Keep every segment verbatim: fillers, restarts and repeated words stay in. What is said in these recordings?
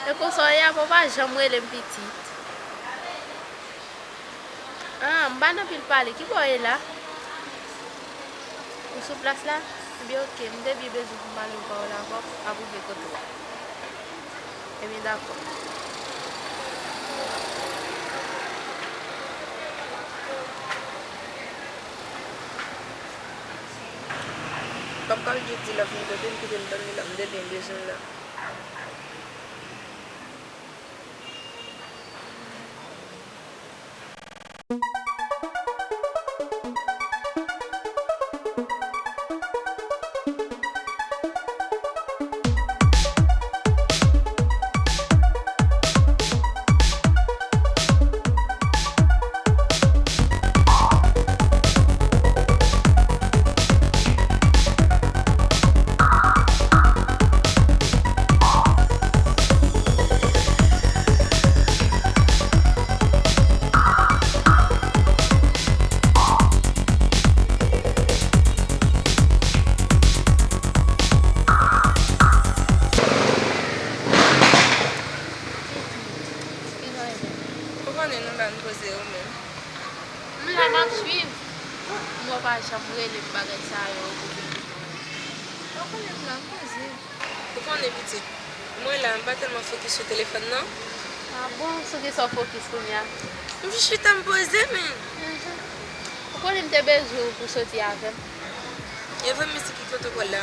E konsa w ye a, papa janm rele m pitit. Ah, m pa nan pil pale. Ki bò w ye la? Ou sou plas la? Ebyen, oke. M te byen bezwen pou m pale yon pawòl avè w. M ap rive kote w. Ebyen, dakò. Pap ka jodi la fin kote m kite m tann li la. M te byen bezwen l la. Ou konnen nou la n poze yo menm. M la m ap swiv. M wè w pa janm rele m bagay sa yo pou pitit mwen. Ou konnen m la m poze. Ou konnen pitit, mwen la m pa tèlman fokis sou telefòn nan. Ah bon, sou kisa w fokis kounye a? M jis chita m poze men. Mhm. Ou konnen m te bezwen w pou soti avè m. E vre, men se ki kote w pral la?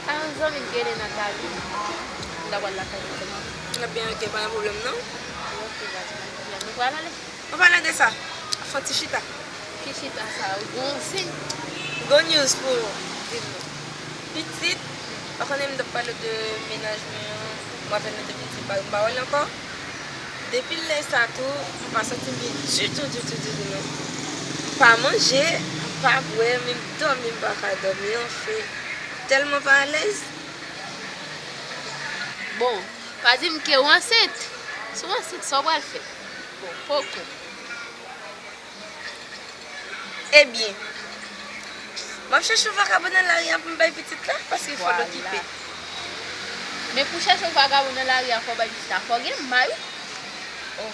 A yon zanmi m ki rele Nathalie. M ta pral lakay li demen. Ebyen, oke, pa gen pwoblèm non. Ok, baz, pa gen pwoblèm. Nou pral ale? An palan de sa, fè yon ti chita. Ki chita sa? Ou gon siy? Gon news pou ou. Di m non. Pitit, ou konnen m t ap pale w de mennaj mwen an, m ap fè nou de pitit, m pa gen pawòl ankò. Depi lè sa tou, m pa santi m byen ditou, ditou, ditou non. M pa manje, m pa bwè, menm dòmi m pa ka dòmi, anfen. M tèlman pa alèz. Bon, pa di m ke w ansent. Si w ansent, sa w pral fè? Bon, poko. Ebyen, m ap chèche yon vakabon nan lari a pou m bay pitit la, paske fò l okipe. Vwala. Men pou chèche yon vakabon nan lari a, fò w bay pitit la, fò w gen may wi. Oh.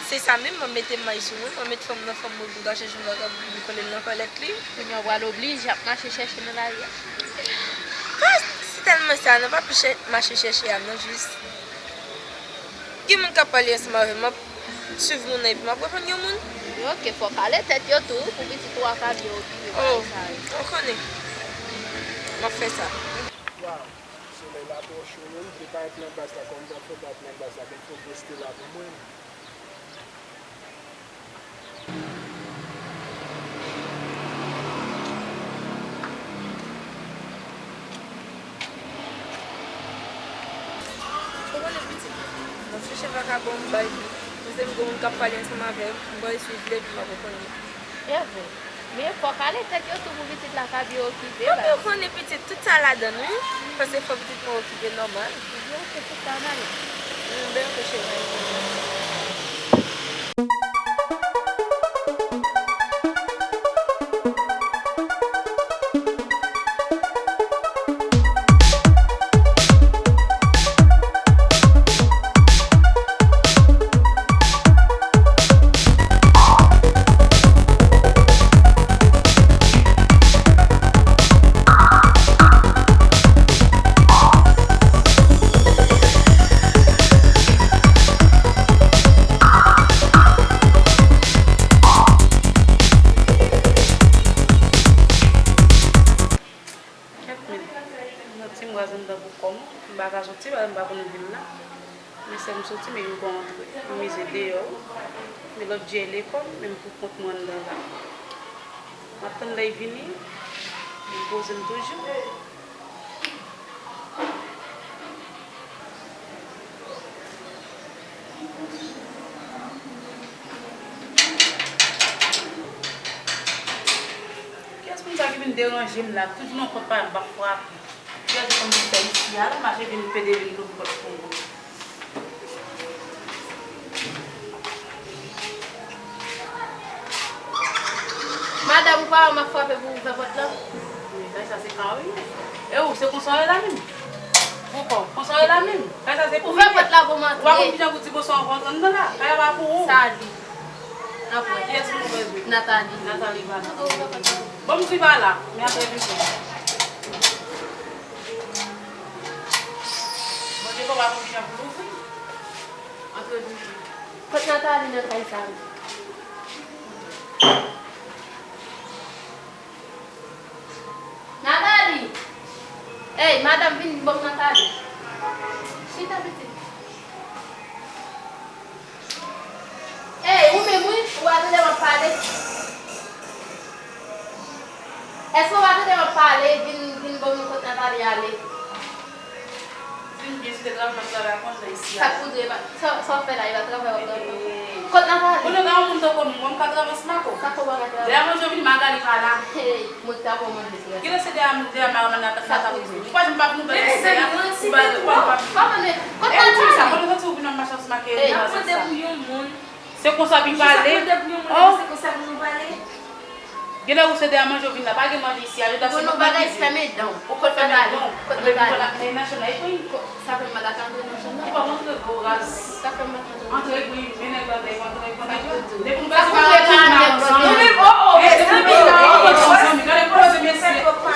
Se sa menm, m ap mete may sou mwen, m ap met fanm nan fanm mwen pou m ka chèche yon vakabon pou m kole l nan kòlèt li. Kounye a w pral oblije ap mache chèche nan lari a. Pa si tèlman sa non, pa pou chè-, mache chèche a non, jis. Gen moun k ap pale ansanm avè m, m ap swiv moun nan epi m ap reponn yon moun. Yo, oke, fò w kale tèt yo tou, pou pitit ou a ka byen okipe bagay sa yo. Oh, ou konnen. M ap fè sa. Waw, solèy la twò cho wi, m vle parèt nan baz la, kòman m pral fè parèt nan baz la, men fò w poste la pou mwen. Ou konnen pitit, m ap chèche vakabon m bay li. Kote m gen moun k ap pale ansanm avè m, m pral swiv li epi m ap reponn li. E vre. Men fò w kale tèt yo tou pou pitit la ka byen okipe. Non, men ou konnen pitit, tout sa ladann wi. M panse fò pitit mwen okipe nòmal. Ebyen, oke, tout sa ann ale. Ebyen, oke, cheri. Kèt men, yon ti mwazin tankou kò m, m pa ka soti, paske m pa konn vil la. Men sè m soti, men yo pa antre. M mize deyò wi. Men lòt je lekòl, men m pou kont mwen anndan la. M ap tann lè y vini, m poze m toujou. Kiyès moun sa ki vin deranje m la? Toujou nan pòt pa m, m p ap frape. Kiyès ki konn vin fè isi a la? Mache vin pede vin louvri pòt pou mwen. Madanm, ou pa wè m ap frape pou ouvè pòt la? Wi, bagay sa se ka wi. E ou, se konsa w ye la menm? Poukò, konsa La menm. Kay sa se pou ou. Ouvè pòt la pou m antre. Ou pa konn kijan pou di bonswa, ou rantre anndan la. Kay la pa pou ou. Sali. Apre. Kiyès nou bezwen? Nathalie. Nathalie pa la. Ouvè pòt la pou m. Bon, m di pa la. Men antre vin. Bondye pa konn kijan pou l ouvri. Antre vin. Kot Nathalie nan kay sa? Nathalie! Ey, madanm, vin bò m, Nathalie. Chita, pitit. Ey, ou menm, wi, ou pa tande m ap pale? Èske ou pa tande m ap pale? Vin, vin ban m wè kot Nathalie ale. Di m byen, si te travay m ap travay ak mwen nan isi a. Sa k pou di, e pa, sa, sa w fè la, e pa travay w ap travay. Kot Nathalie? Kounye a, yon moun tankou mwen, mwen m ka travay ansanm ak ou. Sa k fè w pa ka travay? Dèyè manje w vini, Magali pa la. Hey, mwen ta pran manje sou la. Kilè se dèyè, dèyè manje Nathalie, Nathalie vini? Ou pa janm pa vin ouvè lise a, ou pa, ou pa, ou pa. Kot Nathalie? Konnen santi ou vin nan machin ansanm ak Erina, se sa. Se konsa pou pale. Oh! Genlè ou se dèyè manje ou vin la, pa gen manje isi a, yo ta se bagay fèmen dan. Ou kot fèmen dan. Kot Nathalie? Sa fè m pa ta ka antre nan chanm nan. Ou pa antre gwo raz. Sa fè m pa ta antre. Antre wi, men nèg la dèyè, antre wi, nèg la. Depi nou pase pa antre nan ansanm. Nou menm, oh, oh, depi nou pase pa antre nan ansanm. Gade pwoblèm mesye. Sa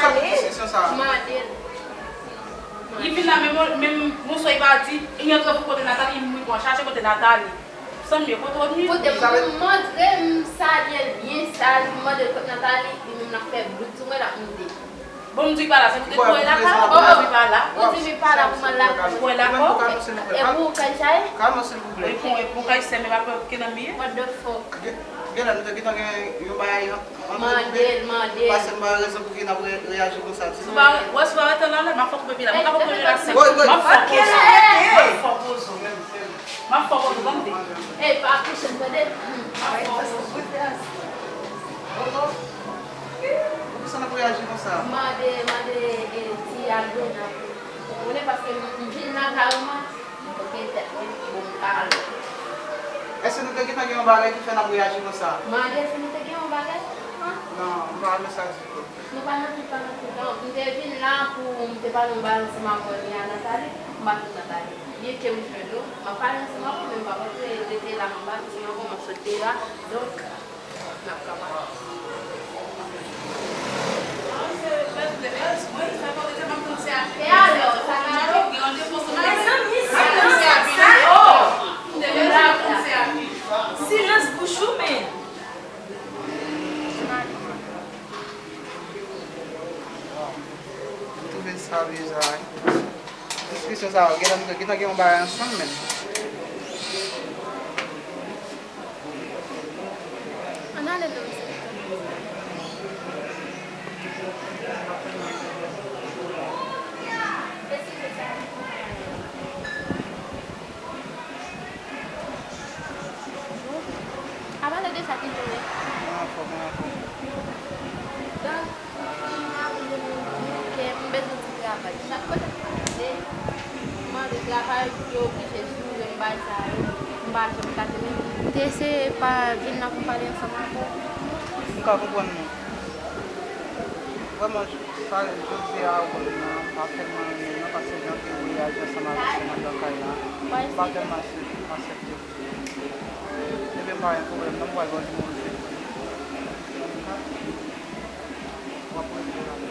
pou diskisyon sa? Mande l. Li vin la, menm, menm bonswa li pa di, li antre pou kote Nathalie, li mouri pou al chache kote Nathalie. Sanm yo, kote w ap ni? Kote m montre, m salye l byen, sa, m mande l kot Nathalie, li menm l ap fè blout sou mwen, l ap mande. Bon, m di pa la, se pou te kouwè lakò, bon, m di pa la. Ou di mi pa la pou m al lakò. Kouwè lakò. E pou kay sa ye? Kalm, silvouplè. E pou, e pou kay sè, men pa ke nan miye. What the fuck? Gen, genlè nou te gentan gen yon bagay an, antre koupe. Mande l, mande l. Paske m pa wè rezon pou ki n ap re-, reyaji konsa, ti. Si w pa, wè, si w pa rete la, la, m ap fè w koupe pi la. Mwen ka fè w koupe pi la, sè. M ap fè w poze. M ap fè w poze. M ap fè w poze, tande. Ey, pa kouche m, tande. M ap fè w poze. Poukisa n ap reyaji konsa? Mande, mande, e, ti Aldona pou, pou konnen, paske m, m vin la kareman. Ok, tèt mwen, bon, m pa al. Èske nou te gentan gen yon bagay ki fè n ap reyaji konsa? Mande si nou te gen yon bagay. An? Non, m pa renmen sa ditou. Nou pa nan tout, pa nan tout. Non, m te vin la pou m te pale yon bagay ansanm avè w, ni a Nathalie. M pa jwenn Nathalie. Byenke m jwenn ou, m ap pale ansanm avè w, men m pa kontre rete la anba, ansanm avè w, m ap sot dèyè a. Donk, n ap ka pale. E alò, sa ka ale? Mezanmi, silans sa. Silans bouch ou, men. M twouve sa bizar, wi. Diskisyon sa yo, gentan, gentan gen yon bagay ansanm menm. Ann ale non, mesye. A pale de sa ki jwe. Mwen anfòm, mwen anfòm. Donk, m bezwen ti travay. Chak kote m pase, m mande travay, yo oblije joure m bay sa yo. M pa janm ka jwenn. M te eseye pa vin la pou m pale ansanm avè w. M ka konprann nou. Vrèman, sa jodi a, ou konn, m pa tèlman renmen l non, paske jan ke ou reyaji ansanm avèk sè m nan kay la, m pa tèlman aksepte. Ebyen, m pa gen pwoblèm non, m pral ba w nimewo l telefòn. W ap pran nimewo l avè w.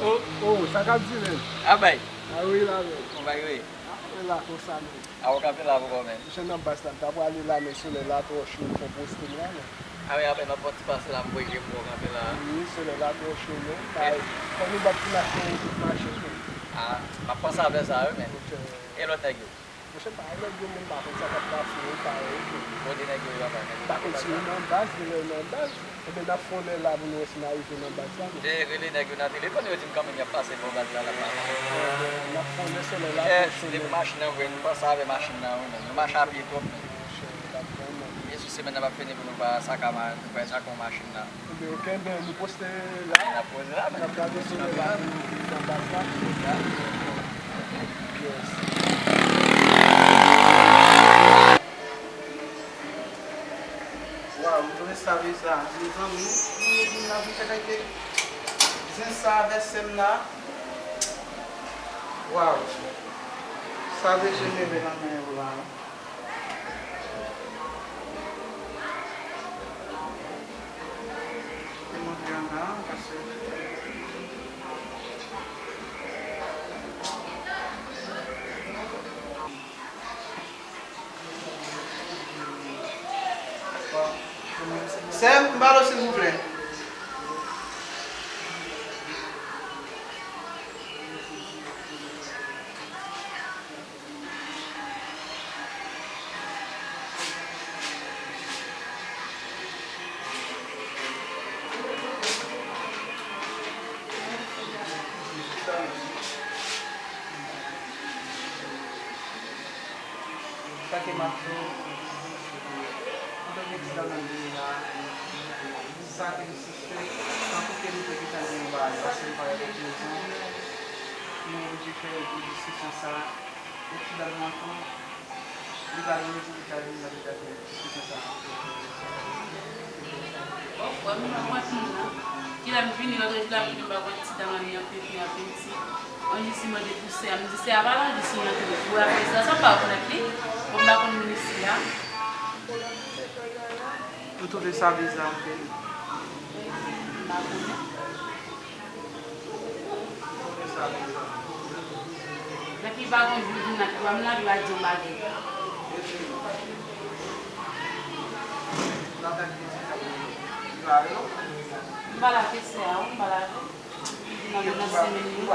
Oh, oh, sa k ap di menm? Abay. A wi, la menm. Konbay wi. A, mwen la konsa menm. A, ou kanpe la pou kòman? Jan nan baz la, m ta prale la, men solèy la twò cho, m fè poste m la, men. A, men apre m ap fè yon ti pase la, m voye je m wè w kanpe la. Wi, solèy la twò cho, men. Kòm nou bat pou n achte yon bout machin, men. A, m ap panse avè sa, wi, men. E lòt nèg yo? Monchè, m pa wè nèg yo, men m pa konn sa k ap pase, wi, pa wè yo. Kote nèg yo ye, papa? M pa konn si yo nan baz, genlè yo nan baz. Ebyen, n ap fè yon lè la pou nou wè si n arive nan baz la, non. Te rele nèg yo nan telefòn, yo di m kanmenm y ap pase bò baz la, l ap pase. N ap fè yon lè solèy la. Yes, depi machin nan vre, nou panse avè machin nan, wi, men nou mache a pye twòp, men. Monchè, l ap vrèman. Jezi Semèn nan p ap fini pou nou pa saka ma-, pou fè saka yon machin nan. Ebyen, oke, ben, nou poste la. N ap poze la, men n ap gade sou la pou, pou fè baz la. Yes. Waw, m twouve sa bizar. Mezanmi, moun yo vin la pou fè kay ke zen sa avè sèm la. Waw. Sa dejenere nan men yo la. Te montre anba, paske Sè m, m ba l silvouplè. Sa ke m ap di w, antanke ti dam nan vini la, sa ke m sispe, tankou ke m te gentan di yon bagay, paske m pa wè lòt rezon, nou oblije fè diskisyon sa, e ti dam nan tou, li pa vini pou li ta vin nan leta fè diskisyon sa ankò. Bon, frè m, mwen pa konn moun nan. Kilè m vini, lòt jou la m vini, m pa konn ti dam nan li anpil, li anpil ti. Anjisi mande pou sè a. M di sè a pa anjisi antre. Pou apre sa, sa m pa rekonèt li. Bon, m pa konn moun isi a. M twouve sa biza anpil. M pa konnen. Depi pa gon jou vin nan twa m la, li pa di yon bagay. M pa lave sè a, wi, m pa lave. Li di nan men nan semèn yo.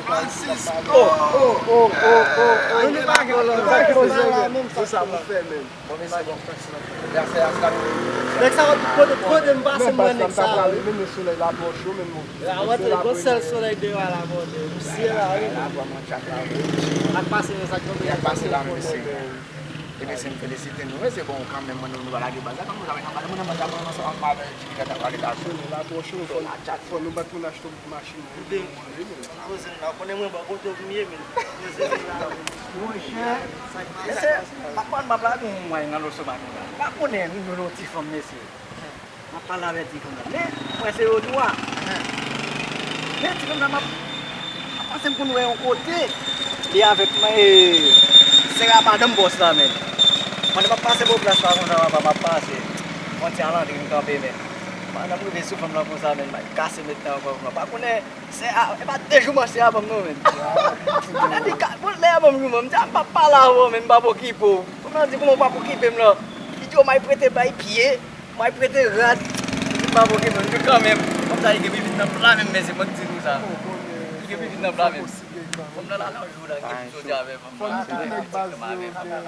Francisco! Oh, oh, oh, oh, oh, oh. Sa pou fè menm. Bon, mesye, bon. Nèg sa yo tout kote, kote m pase, m wè nèg sa yo. Men solèy la twò cho, men bon. La rantre, gon sèl solèy deyò a la, Bondye. Misye la, wi. La, vwè mwen tchak la, wi. Ak pase nan sa k tonbe. Ak pase la, mesye. E mesye, m felisite nou, mesye, bon, kanmenm, mwen, nou, nou pa lage baz la, kanmenm, nou pa lage baz la, mwen, mwen, mwen, mwen, mwen, Jimmy Gata pale la. Solèy la twò cho, fò, fò nou bat moun achte yon machin. Poze m la, konnen mwen bò kote w m ye, men. Monchè. Mesye, m ap pale, m ap lage yon mwen nan loso maten la. M pa konnen, nou, nou, nou, ti fanm, mesye. M ap pale avè ti fanm nan. Men, mwen se yo dwa. Men ti fanm nan, m ap, m ap pase m konn wè yon kote. Li avèk mwen, e, se a madanm bòs la, men. Mwen, m ap pase bò plas la konsa, papa, m ap pase. Fwontyè a lantre, m kanpe, men. Pandan m rive sou fanm nan konsa, men, m al kase met nan kò fanm nan. Pa konnen, se a, e pa de jou m se a fanm nan, men. Mwen di, ka, bon, lè a fanm nan, m di, a, m pa pale avè w, men, m pa okipe w. Fanm nan di, kòman w pa okipe m la? Li di, o, m al prete bay pye. Mwen prete rad, li pa voke mwen, men kanmenm, fanm sa li gen pipit nan pla menm, men se mwen ki di nou sa. Li gen pipit nan pla menm. Fanm nan la nan jou la, ki pou soti avè fanm nan. Fò nou tout nèg baz yo gen, fò nou gen fanm nan.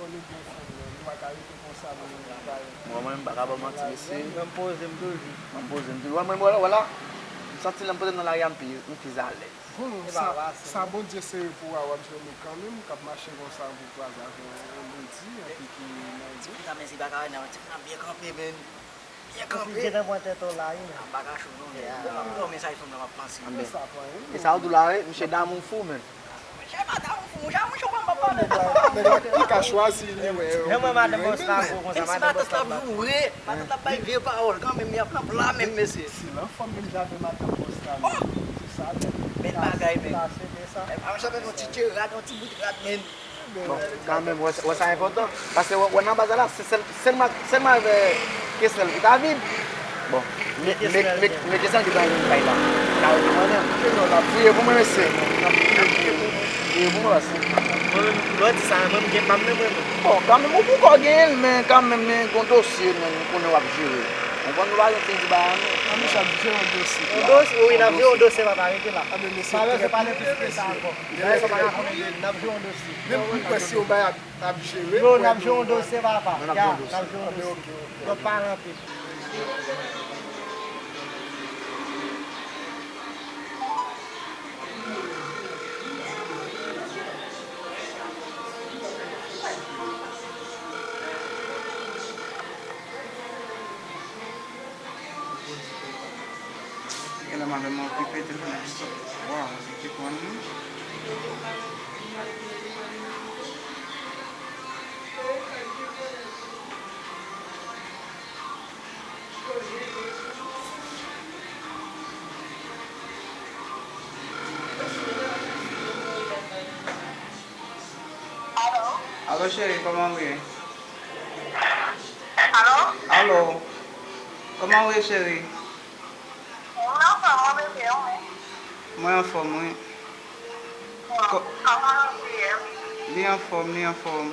Nou pa ka rete konsa. Mwen menm, m pa ka ba w manti, mesye. Mwen, m poze m toujou. Mwen, m poze m toujou. Wè, mwen, wè la, wè la. M santi lè m poze m nan lari a, m pi, m pi alèz. Hmm, sa, sa Bondye sere pou ou a, w ap jwenn ou kanmenm, k ap mache konsa pou kwaze avè w, yon bedi, yon pipi nan je. Ti fi sa, men, si pa ka wè nan, ti fi sa byen kanpe, men. Byen kanpe. Ti fi sa pran tèt ou la, wi, men. M pa ka cho, non, men. M ap pran mesaj fanm nan, m ap panse. E sa w di la, wi, misye damou fou, men. Monchè, madanm fou, monchè, monchè, w pa m ap pale. Nèg la, li ka chwazi, li wè. Men mwen, madanm bòs la gwo konsa, madanm bòs la ap joure, matant la ap bay vye pawòl kanmenm, li ap nan pla menm, mesye. Si l anfòm menm jan avè madanm bòs la, men se sa, men. Bèl bagay, men. Pase, pase, men sa. E, a, monchè, men yon ti tye rad, yon ti bout rad, men. Bon, kanmenm, wè, wè sa enpòtan. Paske wè, wè nan baz la, se sèl, sèlman, sèlman avè Kesnèl ki ta vin. Bon, men, men, men, men Kesnèl ki ta vin kay la. Ka vin mwen menm. Priye pou mwen, mesye. Priye pou mwen, paske. Mwen menm, lè w di sa, mwen, m gen pa m nan mwen menm. Bon, kanmenm, ou poko genyen l, men kanmenm, men gon dosye, men, m konnen w ap jere. Konprann, nou pa gen figi bagay, non. An nou chak jere yon dosye. Yon dosye, wi, n ap jere yon dosye, papa, rete la. Malè, se pa plis ke sa ankò. Dayè, sa pa ka konnen de li, n ap jere yon dosye. Menm m kwè se yon bagay ap, ap jere. Yo, n ap jere yon dosye, papa. Ya, n ap jere yon dosye. Donk, pa ranpe. Genlè madanm mwen okipe telefòn nan sot. Waw, li te pran m. Alo? Alo, cheri, kòman w ye? Alo? Alo? Kòman w ye, cheri? Mwen anfòm, mwen bebe, ou menm? Mwen anfòm, wi. Bon, kòman ou ye? Li anfòm, li anfòm.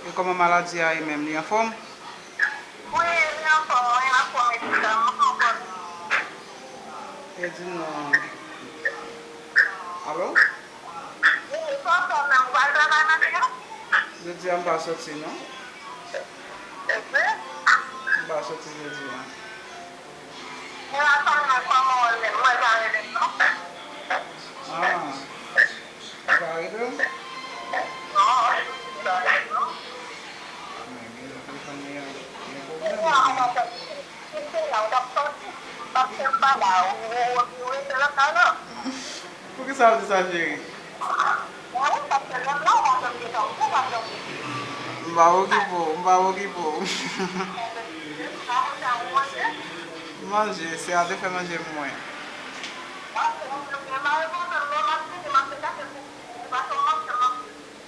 E kòman maladi a ye menm, li anfòm? Wi, li anfòm, wi, anfòm e tout sa, mwen anfòm. E di non. Alo? Wi, sa w fè menm, ou pral travay maten an? Jodi a m pa soti non. Epi? M pa soti jodi a. E la fanmi mwen kòman w ye menm? Mwen pa rele non. Ah, ou pa rele m? Non, m pa rele non. Men, gen telefòn li an gen pwoblèm. Ou pa ka soti. Si se la, ou t ap soti. Paske m pa la, ou, ou, ou rete lakay la. Poukisa w di sa, cheri? Wi, paske lè m la, ou pa janm gen tan pou ou, pa janm. M pa okipe w, m pa okipe w. M manje, se a te fè manje pou mwen.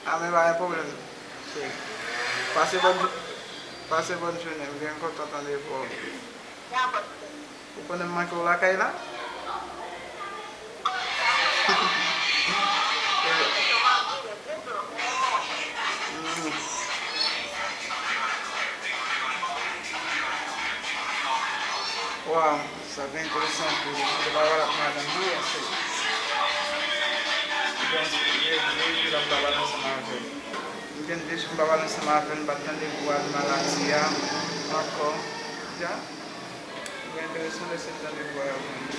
A, men pa gen pwoblèm, cheri. Pase bòn, pase bòn jounen, m byen kontan tande vwa w. Ou konnen m manke w lakay la? Mm. Waw, sa te enteresan anpil. M te pa pale ak madanm mwen, paske m gen yon ti, de, de jou la m pa pale ansanm avè l. M gen de jou m pa pale ansanm avè l, m pa t tande vwa l, maladi a ankò. Ja. Li enteresan lè se tande vwa yo menm.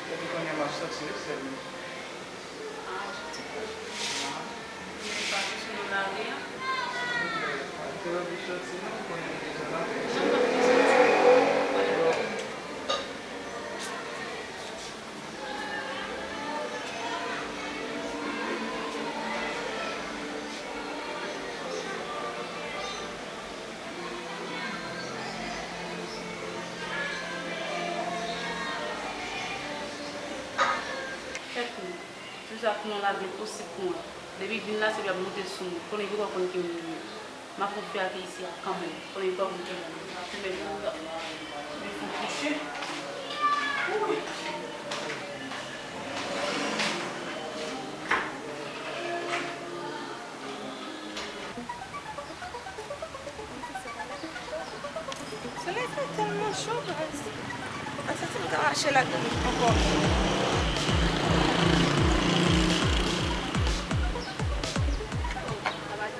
Epi kounye a m ap soti wi sèl mwen. Ah, ou soti tou? Ah. Ou pa tou sou nan lari a? Te anvi soti non, ou konnen m bezwen lave. Non, m pa bezwen soti. Fè kou. Toujou ap nan lave posib pou mwen. Depi vin la, se pou y ap monte sou mwen. Konnen yo poko konn ki moun yo ye. M ap fè yon fè ake isi a kanmenm. Konnen yo poko konn ki moun yo ye. Ap fè men pou yo. Men fon kouche. Wouy. Solèy sa tèlman cho, baz. Mwen santi m ka mache ladan ankò. Sa va di.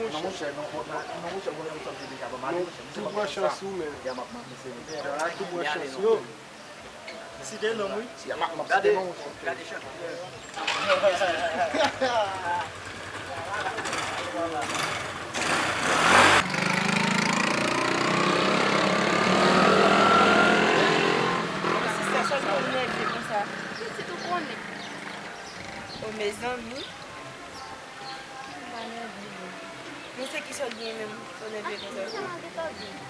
monchè. Non, monchè, non, non, non, monchè, mwen menm sa m te deja ban m ale, monchè. Monchè, tou pran chans ou, men. Ya, m ap, m ap eseye, monchè. Tou pran chans ou. Site non m, wi. Ya, m ap, m ap site non, monchè. Gade chan. Sista, sa w tou nève konsa? Pitit ou konnen. O, mezanmi. M pa nève, non. Men se kisa w gen menm, sa w nève konsa?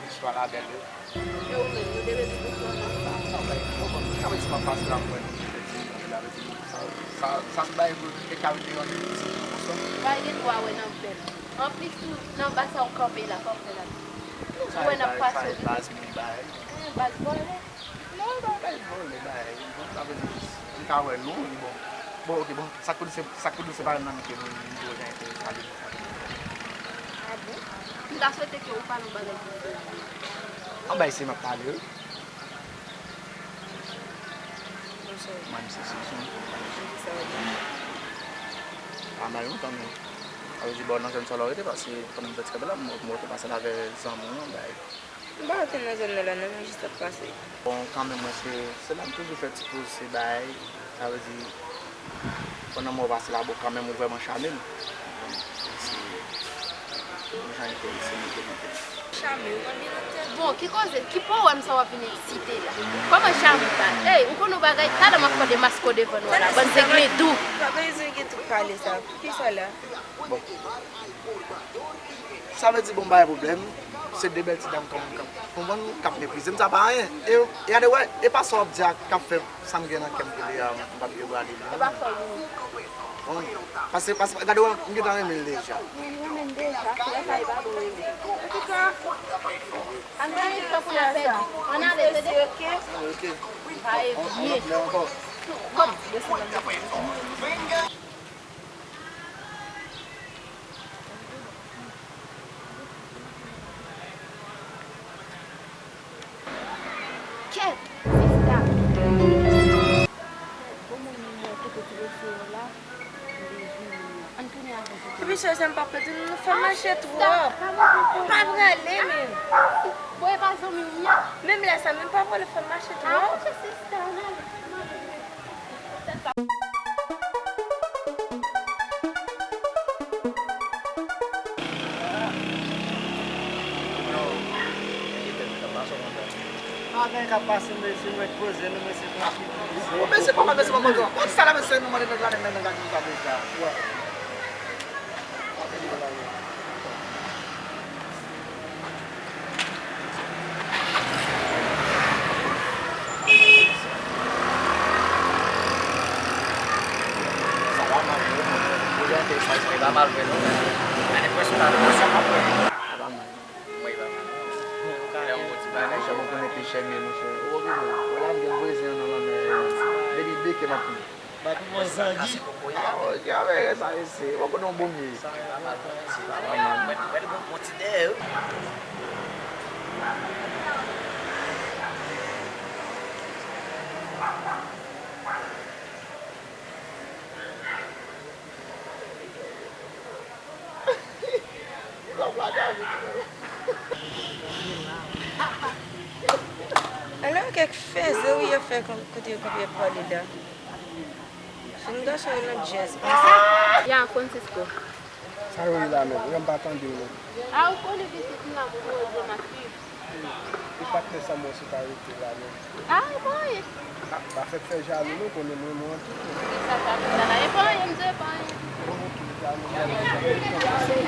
Bonsoir, la belle. E ou menm, ou te rete pou kò nan sa? Non, men, ou konn, sa vle di m ap pase la, m wè nou, efektivman, la vle di, sa, sa, sa m bay pou te ka vin deranje nou, se pou sa. Pa gen dwa wè nan bèl. Anplis tou, nan ba sa w kanpe la, sa w fè la. Ou wè n ap pase. Sa e baz moun bay. Baz vòlè. Non, bagay vòlè, bagay. Bon, sa vle di, m ka wè nou, li bon. Bon, ok, bon, sa k pou di se, sa k pou di se pa youn nan nou ke nou, nou dwe gen enterese ale nan sa. A bon? M ta swete ke ou pale yon bagay ki enterese. An bay se m ap pale, wi. Mwen, se sou son. Pa mal, non, kanmenm. Sa vle di, bò nan zòn sa w rete, paske pandan m fè ti kanpe la, m, m wè w te pase la avè zanmi w, yon bagay. M pa rete nan zòn nan la, non, mwen jis ap pase. Bon, kanmenm, mwen, se, se la m toujou fè ti poze bagay. Sa vle di, pandan mwen pase la, bon, kanmenm, ou vrèman chame m. Se, se yon jan enterese m ke mwen te. Chame, ou pa gen nan tèt. Bon, ki koze, ki powèm sa w ap vin esite la? Kòman chame pa? Ey, ou konn yon bagay, talè m ap fè de masko devan nou la, bann zeglendou. Pa bezwen gen tout pale sa. Poukisa la? Bon. Sa vle di, bon, m pa gen pwoblèm. Se de bèl ti dam kòm, kòm, konprann, k ap meprize m, sa pa anyen. E, e gade, wè, e pa sa w ap di a k ap fè sa m gen nan kè m pou li a, m p ap gen pou ale li. E pa sa w vini. Bon, paske, paske, gade, wè, m gentan renmen l deja. Ou renmen l deja, se lè sa e pa bon renmen. Antouka, ann pran yon tan pou n al pèdi. Ann ale, tande? Ok. Pa evye. Kòm, desann nan. Kèt, sista. Bon, mwen, mwen, kote ti mesye yo la, m bezwen moun nan. Ann tounen avè m. Mesye, sa m p ap pèdi, nou fè mache twòp. Pa prale menm. Bon, e pa zanmi w ye? Menm lè sa, menm pa vole, fè mache twòp. Pa gen ka pase, mesye, mwen poze nou, mesye, tranquille. Bon, mesye, kòman, mesye, kòman, kòman? Bon, sa la, mesye, nou mande nèg la, nèg la, nèg la, nèg la, nèg la. Sa pa mal vre, non. Ou gade sa, sa pa mal vre, non. Ane pwosyen, sa pa mal vre. Sa pa mal. Mwen, e pa mal. Lè yon bon ti bagay. Monchè, mwen konnen pi chè, men, monchè. Ou wè, ou la, m gen vwezin nan lanmè. Depi beke, m ap pran. Bat mwen zangi. Ah, ok, a, men, sa, se, ou konnen yon bon, men. Sa pa mal, non. Mwen, mwen, mwen, bon, bon ti dèyè, wi. Alò, kèk fèzè wi yo fè kon-, kote yo kanpe y ap pale la. Jèn gason yo nan djèz, panse. Ya, Francisco. Sa yo ye la menm? Yo, m pa tande w non. A, ou konnen pitit m la, mwen mwen dwe m ap viv. E patnè sa mwen sot arete la menm. A, e pa anyen. A, pa fèk fè jalou non, konnen mwen renmen w anpil. Ki sa jalou sa la? E pa anyen, m di e pa anyen. Bon, ok, jalou, jalou, jalou.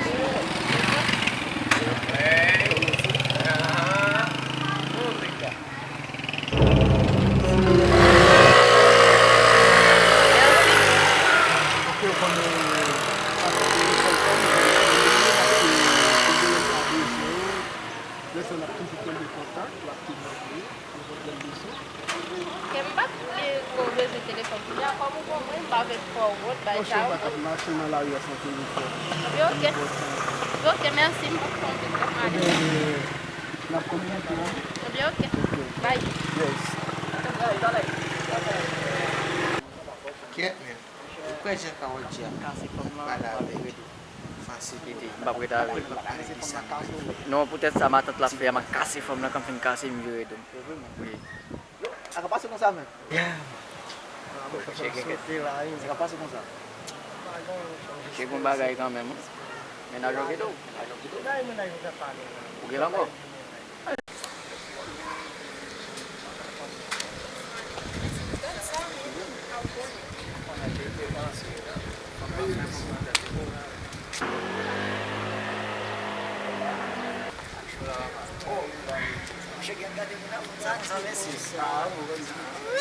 Ok, ou konnen, lè sa n ap toujou kenbe kontak, l ap toujou rele, nenpòt lè l bezwen. Ke m pa t gen gwo bezwen telefòn kounye a, kòm ou konn mwen, m pa vle fè w wont, bay sa yo. Monchè, ou pa t ap mache nan lari a san telefòn. Ebyen, ok. Ebyen, ok, mèsi, m p ap fè w anpil tan, m ale. Ebyen, n ap kominike, wi. Ebyen, ok. Ok. Bye. Yes. Kèt, men. Ou kwè jan Carol di a? Pale avèk fasilite. M p ap rete avè l. Non, poutèt sa matant la fè a, m a kase fanm nan, kan m fin kase, m vire do m. Wi. Sa ka pase konsa menm? Yeah. Chè gen kèt. Sa ka pase konsa? Chè gon bagay kanmenm, wi. Mennaj ou kite w. Ou gen lanmò. Misye gen gade moun nan fon sa konsa, mesye.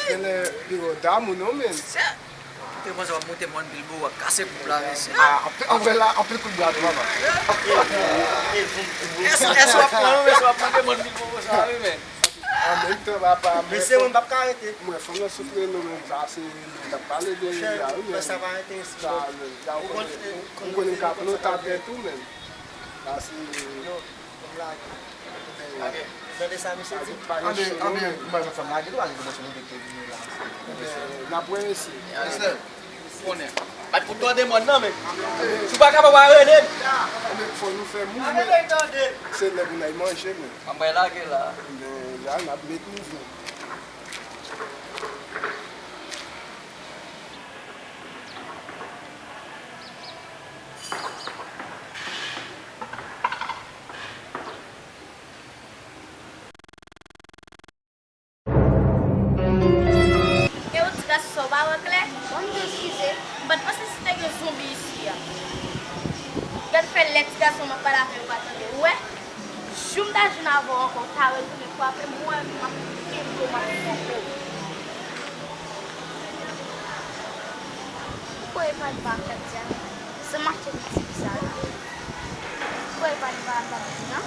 Genlè piro damou non, men. Ou te panse w ap monte mòn Bilbo, w ap kase koup la, mesye. Ah, anpil, anpil, anpil kout bra tou, papa. Èske, èske w ap pran, èske w ap monte mòn Bilbo konsa, wi, men? An menm tan, papa, mwen, mesye, mwen p ap ka rete. Mwen, fanm nan soufri non, men sa se, nou t ap pale de li a, wi, men sa pa enterese mwen. Ou konnen, ou konnen m ka plante atè tou, men. Sa se. Yo, m lage. Ou tande sa misye di? Anben, anben, mwen, fanm lage tou, anben, mwen, se nou de ki vini la. N ap wè, mesye. Konnen. Bat pou tande mòn nan, men. Si w pa kapab, pa rele m. Anben, fò nou fè mouvman. Se lè pou n al manje, men. An mwen lage la. Anben, la, n ap met mouvman. E ou ti gason sa, ou pa wè klè? Bon, m te eskize. M pa t panse si te gen zonbi isi a. Gad fè lè ti gason m ap pale avè yo pa tande. Ou wè? Jou m ta jwenn avè w ankò, w ta retounen frape m, mwen menm m ap kenbe w, m ap souke w. Ou kwè e pa l pa fèt, Diana? Se mache piti sa la. Ou kwè e pa l pa fèt, non?